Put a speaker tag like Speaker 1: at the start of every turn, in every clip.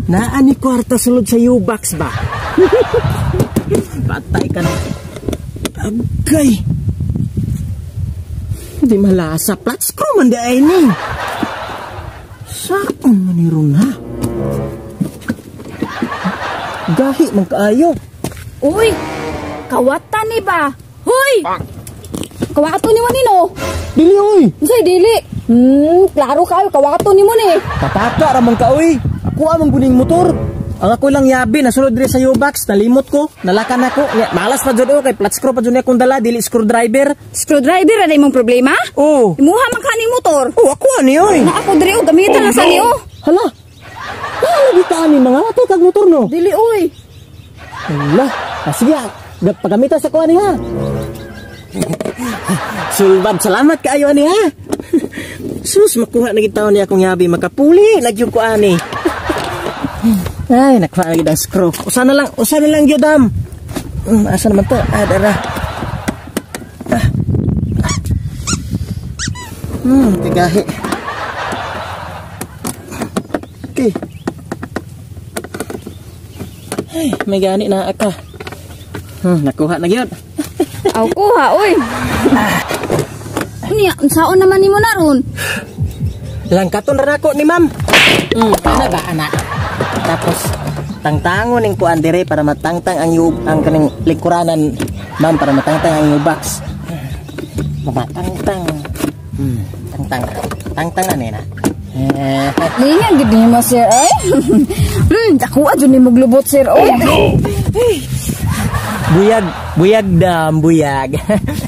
Speaker 1: Naa ni kwarta sulod sa U-box ba? Patay ka na. Agay. Di malasa. Flat screw man di ay ni. Saan man ni ron ha? Gahi man kaayo.
Speaker 2: Uy, kawatan ni ba? Huy! Kawato ni mo nino.
Speaker 1: Dili oy.
Speaker 2: Unsay dili? Klaro kayo kawato ni mo ni.
Speaker 1: Pataka ra man ka oy. Ako amang guning motor. Ang ako lang yabi nasulod diri sa U-box, nalimot ko, nalakan ako. Nya, malas pa jud o kay flat screw pa jud akong dala, dili screwdriver.
Speaker 2: Screwdriver ra imong problema?
Speaker 1: Oh.
Speaker 2: Imuha man kaning motor.
Speaker 1: Oh, ako ani oy.
Speaker 2: Na ako diri o gamitan lang sa niyo.
Speaker 1: Hala. Lagi ka ani mga atay kag motor no.
Speaker 2: Dili oy.
Speaker 1: Hala. Ah, sige, ah. Pagamitan sa kuha ni ha. Sulbad, salamat kaayo ani ha. Sus, makuha na gid taon ni akong yabi, makapuli lagi ko ani. Ay, nakuha na gid ang screw. Usa na lang gyud dam. Asa naman to? Ah, dara. Ah. Tigahi. Okay. Ay, may gani na aka. Nakuha na gyud.
Speaker 2: Aw kuha oy. Unya, unsaon naman nimo na ron?
Speaker 1: Langkaton ra nako ni ma'am. Ana ba ana? Tapos tangtangon ning kuan dire para matangtang ang ang kaning lingkuranan ma'am, para matangtang ang U-box. Matangtang. Tangtang. Tangtang na ni na.
Speaker 2: Lingan gid nimo sir oy. Dako jud nimo glubot sir oy.
Speaker 1: Buyag, buyag dam, buyag.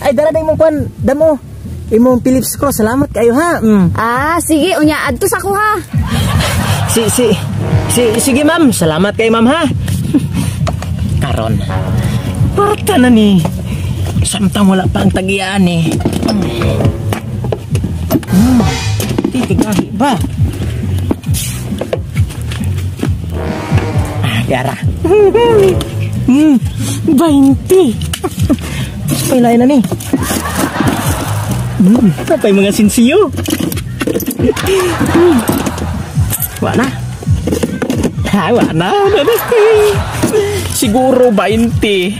Speaker 1: Ay dara na imong kuan damo. Imong Philips ko, salamat kayo ha.
Speaker 2: Ah, sige, unya adto sa ko ha.
Speaker 1: Si si si sige ma'am, salamat kay ma'am ha. Karon. Parta na ni. Samtang wala pa ang tagiyaan ni. Titigahi ba? Ah, yara. 20. Pailain na ni. Napay mga sinsiyo. Wala na. Ha, wala na. Siguro 20.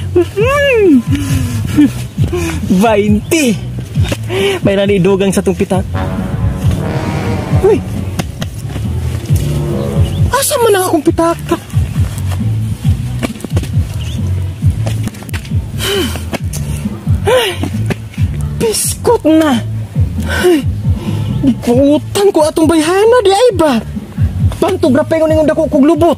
Speaker 1: 20. May nanidugang sa tong pitak. Uy. Asa man ang akong pitaka? Biskot na. Ay, gikutan ko atong bayhana di ay ba? Bantog ra pengon ning dako kog lubot.